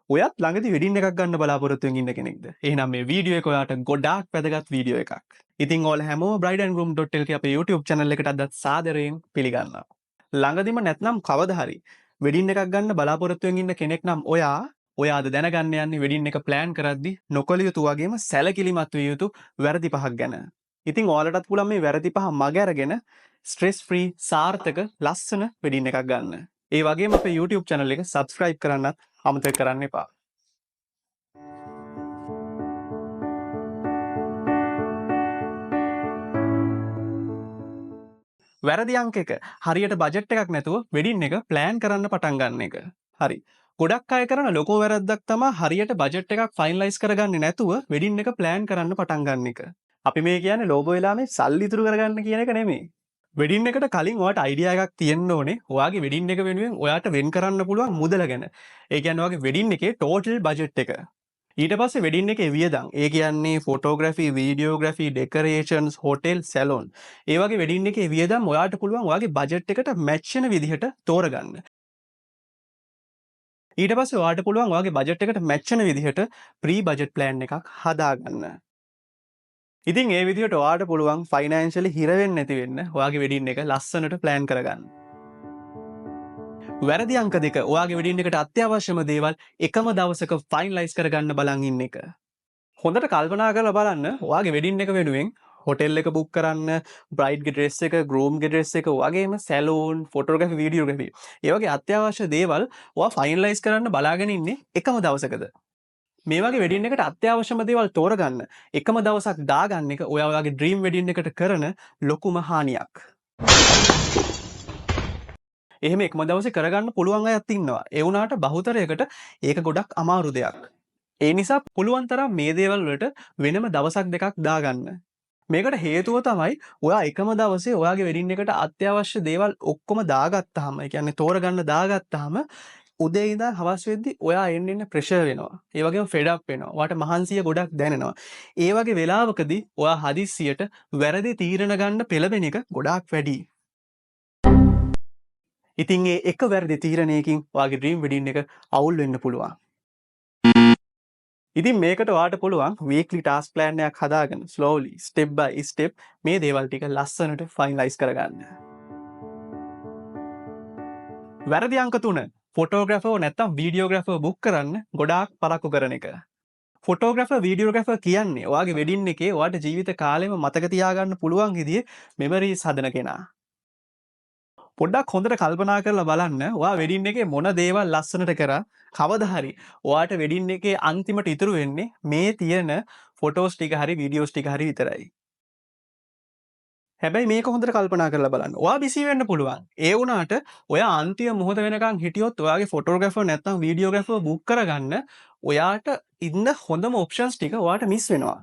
ඔයත් ළඟදි වෙඩින් එකක් ගන්න බලාපොරොත්තු වෙමින් ඉන්න කෙනෙක්ද? එහෙනම් මේ වීඩියෝ එක ඔයාට ගොඩාක් වැදගත් වීඩියෝ එකක්. ඉතින් ඔයාලා හැමෝම brideandgroom.lk අපේ YouTube channel එකට අදත් සාදරයෙන් පිළිගන්නවා. ළඟදිම නැත්නම් කවදා හරි වෙඩින් එකක් ගන්න බලාපොරොත්තු වෙමින් ඉන්න කෙනෙක් නම් ඔයා ඔයා අද දැනගන්න යන්නේ වෙඩින් එක ප්ලෑන් කරද්දි නොකළ යුතු වගේම සැලකිලිමත් විය යුතු වැරදි පහක් ගැන. ඉතින් ඔයාලටත් පුළුවන් මේ වැරදි පහ මග අරගෙන ස්ට්‍රෙස් ෆ්‍රී සාර්ථක ලස්සන වෙඩින් එකක් ගන්න. ඒ වගේම අපේ YouTube channel එක subscribe කරන්නත් අමතක කරන්න එපා. වැරදි අංක එක, හරියට බජට් එකක් නැතුව වෙඩින් එක ප්ලෑන් කරන්න පටන් ගන්න එක. හරි. ගොඩක් අය කරන ලොකු වැරද්දක් තමා හරියට බජට් එකක් ෆයිනලයිස් කරගන්නේ නැතුව වෙඩින් එක ප්ලෑන් කරන්න පටන් ගන්න එක. අපි මේ කියන්නේ ලෝභ වෙලා මේ සල්ලි ඉතුරු කරගන්න කියන එක නෙමෙයි. වෙඩින් එකට කලින් ඔයාට අයිඩියා එකක් තියෙන්න ඕනේ ඔයාගේ වෙඩින් එක වෙනුවෙන් ඔයාට වෙන් කරන්න පුළුවන් මුදල ගැන. ඒ කියන්නේ ඔයාගේ වෙඩින් එකේ ටෝටල් බජට් එක. ඊට පස්සේ වෙඩින් එකේ වියදම්. ඒ කියන්නේ ෆොටෝග්‍රැෆි, වීඩියෝග්‍රැෆි, ඩෙකරේෂන්ස්, හොටෙල්, සැලොන්. ඒ වගේ වෙඩින් එකේ වියදම් ඔයාට පුළුවන් ඔයාගේ බජට් එකට මැච් වෙන විදිහට තෝරගන්න. ඊට පස්සේ ඔයාට පුළුවන් ඔයාගේ බජට් එකට මැච් වෙන විදිහට ප්‍රී බජට් ප්ලෑන් එකක් හදාගන්න. ඉතින් ඒ විදිහට ඔයාට පුළුවන් ෆයිනෑන්ෂියලි හිර වෙන්නේ නැති වෙන්න ඔයාගේ වෙඩින් එක ලස්සනට ප්ලෑන් කරගන්න. වැරදි අංක දෙක, ඔයාගේ වෙඩින් එකට අත්‍යවශ්‍යම දේවල් එකම දවසක ෆයිනලයිස් කරගන්න බලන් ඉන්න එක. හොඳට කල්පනා කරලා බලන්න ඔයාගේ වෙඩින් එක වෙනුවෙන් හොටෙල් එක බුක් කරන්න, බ්‍රයිඩ්ගේ ඩ්‍රෙස් එක, ග්‍රූම්ගේ ඩ්‍රෙස් එක වගේම සැලූන්, ෆොටෝග්‍රැෆි, වීඩියෝග්‍රැෆි ඒ වගේ අත්‍යවශ්‍ය දේවල් ඔයා ෆයිනලයිස් කරන්න බලාගෙන ඉන්නේ එකම දවසකද? මේ වගේ වෙඩින් එකට අත්‍යවශ්‍යම දේවල් තෝරගන්න එකම දවසක් දාගන්න එක ඔයා ඔයාගේ ඩ්‍රීම් වෙඩින් එකට කරන ලොකුම හානියක්. එහෙම එකම දවසේ කරගන්න පුළුවන් අයත් ඉන්නවා. ඒ වුණාට බහුතරයකට ඒක ගොඩක් අමාරු දෙයක්. ඒ නිසා පුළුවන් තරම් මේ දේවල් වලට වෙනම දවසක් දෙකක් දාගන්න. මේකට හේතුව තමයි ඔයා එකම දවසේ ඔයාගේ වෙඩින් එකට අත්‍යවශ්‍ය දේවල් ඔක්කොම දාගත්තාම, ඒ කියන්නේ තෝරගන්න දාගත්තාම උදේ ඉඳන් හවස් වෙද්දි ඔයා එන්න එන්න ප්‍රෙෂර් වෙනවා. ඒ වගේම ෆෙඩ් අප් වෙනවා. ඔයාට මහන්සිය ගොඩක් දැනෙනවා. ඒ වගේ වෙලාවකදී ඔයා හදිස්සියට වැරදි තීරණ ගන්න පෙළඹෙන එක ගොඩාක් වැඩි. ඉතින් ඒ එක වැරදි තීරණයකින් ඔයාගේ ඩ්‍රීම් වෙඩින් එක අවුල් වෙන්න පුළුවන්. ඉතින් මේකට ඔයාට පුළුවන් වීක්ලි ටාස්ක් ප්ලෑන් එකක් හදාගෙන ස්ලෝලි ස්ටෙප් බයි ස්ටෙප් මේ දේවල් ටික ලස්සනට ෆයිනලයිස් කරගන්න. වැරදි අංක තුන, ෆොටෝග්‍රැෆර් නැත්තම් වීඩියෝග්‍රැෆර් බුක් කරන්න ගොඩාක් පරක්කු කරන එක. ෆොටෝග්‍රැෆර් වීඩියෝග්‍රැෆර් කියන්නේ ඔයාගේ වෙඩින් එකේ ඔයාට ජීවිත කාලෙම මතක තියාගන්න පුළුවන් විදිහේ මෙමරීස් හදන කෙනා. පොඩ්ඩක් හොඳට කල්පනා කරලා බලන්න ඔයා වෙඩින් එකේ මොන දේවල් ලස්සනට කරා කවදා හරි ඔයාට වෙඩින් එකේ අන්තිමට ඉතුරු වෙන්නේ මේ තියෙන ෆොටෝස් ටික හරි වීඩියෝස් ටික හරි විතරයි. හැබැයි මේක හොඳට කල්පනා කරලා බලන්න. ඔයා බිසි වෙන්න පුළුවන්. ඒ වුණාට ඔයා අන්තිම මොහොත වෙනකන් හිටියොත් ඔයාගේ ෆොටෝග්‍රැෆර් නැත්නම් වීඩියෝග්‍රැෆර් බුක් කරගන්න ඔයාට ඉන්න හොඳම ඔප්ෂන්ස් ටික ඔයාට මිස් වෙනවා.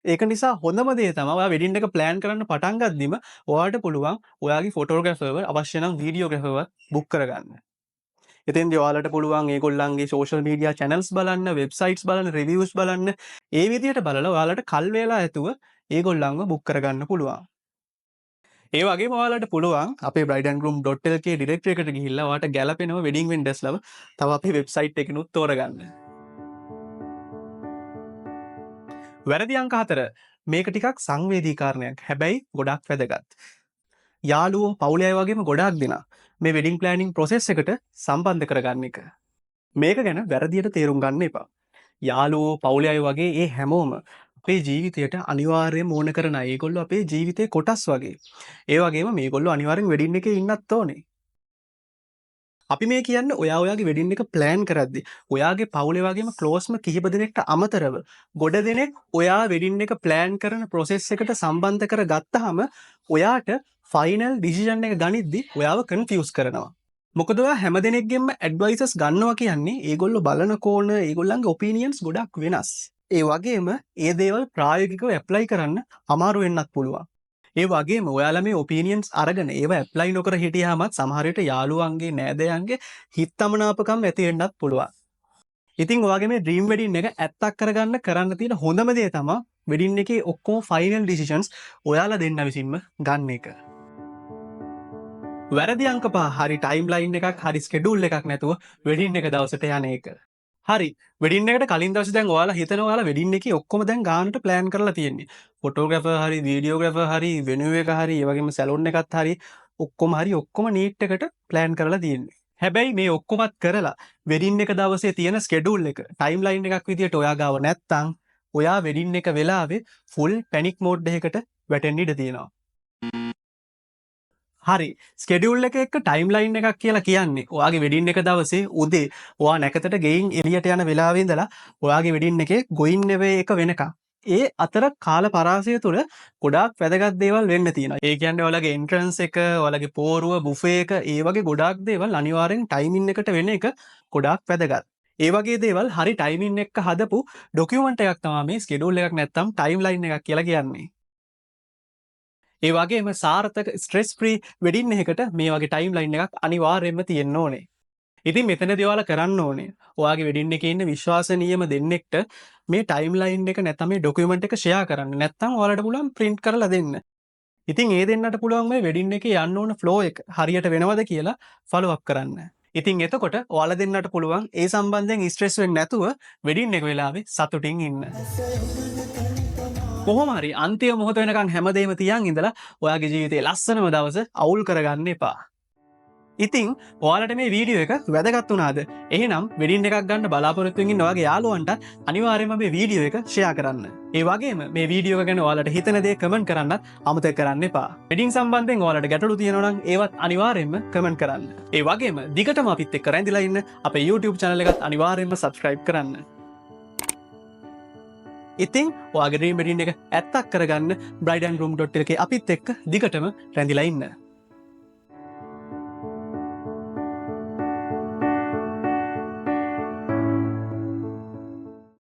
ඒක නිසා හොඳම දේ තමයි ඔයා වෙඩින් එක ප්ලෑන් කරන්න පටන් ගද්දිම ඔයාට පුළුවන් ඔයාගේ ෆොටෝග්‍රැෆර්ව අවශ්‍ය නම් වීඩියෝග්‍රැෆර්ව බුක් කරගන්න. එතෙන්දී ඔයාලට පුළුවන් ඒගොල්ලන්ගේ සෝෂල් මීඩියා චැනල්ස් බලන්න, වෙබ්සයිට්ස් බලන්න, රිවිව්ස් බලන්න. ඒ විදිහට බලලා ඔයාලට කල් වේලා ඇතුව ඒගොල්ලන්ව බුක් කරගන්න පුළුවන්. ඒ වගේම ඔයාලට පුළුවන් අපේ brideandgroom.lk directory එකට ගිහිල්ලා ඔයාලට ගැලපෙනව වෙඩින් වෙන්ඩර්ස් ලව තව අපේ වෙබ්සයිට් එකකිනුත් තෝරගන්න. වැරදි අංක 4, මේක ටිකක් සංවේදී කාරණයක්. හැබැයි ගොඩක් වැදගත්. යාළුවෝ පවුලේ අය වගේම ගොඩාක් දෙනා මේ වෙඩින් ප්ලෑනින් ප්‍රොසෙස් එකට සම්බන්ධ කරගන්න එක. මේක ගැන වැරදියට තේරුම් ගන්න එපා. යාළුවෝ පවුලේ අය වගේ ඒ හැමෝම අපේ ජීවිතයට අනිවාර්යයෙන්ම ඕන කරන අය. ඒගොල්ලෝ අපේ ජීවිතේ කොටස් වගේ. ඒ වගේම මේගොල්ලෝ අනිවාර්යෙන් වෙඩින් එකේ ඉන්නත් ඕනේ. අපි මේ කියන්නේ ඔයා ඔයාගේ වෙඩින් එක ප්ලෑන් කරද්දි ඔයාගේ පවුලේ වගේම ක්ලෝස්ම කිහිප දෙනෙක්ට අමතරව ගොඩ දෙනෙක් ඔයා වෙඩින් එක ප්ලෑන් කරන ප්‍රොසෙස් එකට සම්බන්ධ කරගත්තාම ඔයාට ෆයිනල් ඩිසිෂන් එක ගනිද්දි ඔයාව කන්ෆියුස් කරනවා. මොකද ඔයා හැම දෙනෙක්ගෙන්ම ඇඩ්වයිසස් ගන්නවා කියන්නේ ඒගොල්ලෝ බලන කෝණ, ඒගොල්ලන්ගේ ඔපිනියන්ස් ගොඩක් වෙනස්. ඒ වගේම ඒ දේවල් ප්‍රායෝගිකව ඇප්ලයි කරන්න අමාරු වෙන්නත් පුළුවන්. ඒ වගේම ඔයාලා මේ ඔපිනියන්ස් අරගෙන ඒවා ඇප්ලයි නොකර හිටියාමත් සමහර විට යාළුවන්ගේ නෑදෑයන්ගේ හිතමනාපකම් ඇති වෙන්නත් පුළුවන්. ඉතින් ඔයාගේ මේ ඩ්‍රීම් වෙඩින් එක ඇත්තක් කරගන්න කරන්න තියෙන හොඳම දේ තමයි වෙඩින් එකේ ඔක්කොම ෆයිනල් ඩිසිෂන්ස් ඔයාලා දෙන්න විසින්ම ගන්න එක. වැරදි අංක පහ, හරි ටයිම් ලයින් එකක් හරි ස්කෙඩියුල් එකක් නැතුව වෙඩින් එක දවසට යන එක. හරි, වෙඩින් එකට කලින් දවසේ දැන් ඔයාලා හිතනවා ඔයාලා වෙඩින් එකේ ඔක්කොම දැන් ගානට ප්ලෑන් කරලා තියෙන්නේ. ෆොටෝග්‍රැෆර් හරි, වීඩියෝග්‍රැෆර් හරි, වෙනියු එක හරි, ඒ වගේම සැලොන් එකත් හරි, ඔක්කොම හරි ඔක්කොම නීට් එකට ප්ලෑන් කරලා තියෙන්නේ. හැබැයි මේ ඔක්කොමත් කරලා වෙඩින් එක දවසේ තියෙන ස්කෙඩියුල් එක ටයිම් ලයින් එකක් විදියට ඔයා ගාව නැත්තම්, ඔයා වෙඩින් එක වෙලාවේ ෆුල් පැනික් මෝඩ් එකකට වැටෙන්න ඉඩ තියෙනවා. හරි, ස්කෙඩියුල් එක එක්ක ටයිම් ලයින් එකක් කියලා කියන්නේ ඔයාගේ වෙඩින් එක දවසේ උදේ ඔයා නැකතට ගෙයින් එළියට යන වෙලාවේ ඉඳලා ඔයාගේ වෙඩින් එකේ ගෝයින් අවේ එක වෙනකම් ඒ අතර කාල පරාසය තුළ ගොඩාක් වැදගත් දේවල් වෙන්න තියෙනවා. ඒ කියන්නේ ඔයාලගේ එන්ට්‍රන්ස් එක, ඔයාලගේ පෝරුව, බුෆේ එක, ඒ වගේ ගොඩාක් දේවල් අනිවාර්යෙන් ටයිමින් එකට වෙන එක ගොඩාක් වැදගත්. ඒ වගේ දේවල් හරි ටයිමින් එක්ක හදපු ඩොකියුමන්ට් එකක් තමයි මේ ස්කෙඩියුල් එකක් නැත්තම් ටයිම් ලයින් එකක් කියලා කියන්නේ. ඒ වගේම සාර්ථක ස්ට්‍රෙස් ෆ්‍රී වෙඩින් එකකට මේ වගේ ටයිම් ලයින් එකක් අනිවාර්යයෙන්ම තියෙන්න ඕනේ. ඉතින් මෙතනදී ඔයාලා කරන්න ඕනේ, ඔයාගේ වෙඩින් එකේ ඉන්න විශ්වාසනීයම දෙන්නෙක්ට මේ ටයිම් ලයින් එක නැත්නම් මේ ඩොකියුමන්ට් එක ෂෙයා කරන්න. නැත්නම් ඔයාලට පුළුවන් ප්‍රින්ට් කරලා දෙන්න. ඉතින් ඒ දෙන්නට පුළුවන් මේ වෙඩින් එකේ යන්න ඕන ෆ්ලෝ එක හරියට වෙනවද කියලා ෆලෝ අප් කරන්න. ඉතින් එතකොට ඔයාලා දෙන්නට පුළුවන් ඒ සම්බන්ධයෙන් ස්ට්‍රෙස් වෙන්නේ නැතුව වෙඩින් එක වෙලාවේ සතුටින් ඉන්න. කොහොම හරි අන්තිම මොහොත වෙනකන් හැමදේම තියන් ඉඳලා ඔයාගේ ජීවිතේ ලස්සනම දවස අවුල් කරගන්න එපා. ඉතින් ඔයාලට මේ වීඩියෝ එක වැදගත් වුණාද? එහෙනම් වෙඩින් එකක් ගන්න බලාපොරොත්තු වෙමින් ඉන්න ඔයාගේ යාළුවන්ට අනිවාර්යයෙන්ම මේ වීඩියෝ එක ෂෙයා කරන්න. ඒ වගේම මේ වීඩියෝ එක ගැන ඔයාලට හිතෙන දේ කමෙන්ට් කරන්නත් අමතක කරන්න එපා. වෙඩින් සම්බන්ධයෙන් ඔයාලට ගැටලු තියෙනවා නම් ඒවත් අනිවාර්යයෙන්ම කමෙන්ට් කරන්න. ඒ වගේම දිගටම අපිත් එක්ක රැඳිලා ඉන්න අපේ YouTube channel එකත් අනිවාර්යයෙන්ම subscribe කරන්න. ඉතින් ඔයාගේ ඩ්‍රීම් වෙඩින් එක ඇත්තක් කරගන්න brideandgroom.lk අපිත් එක්ක දිගටම රැඳිලා ඉන්න.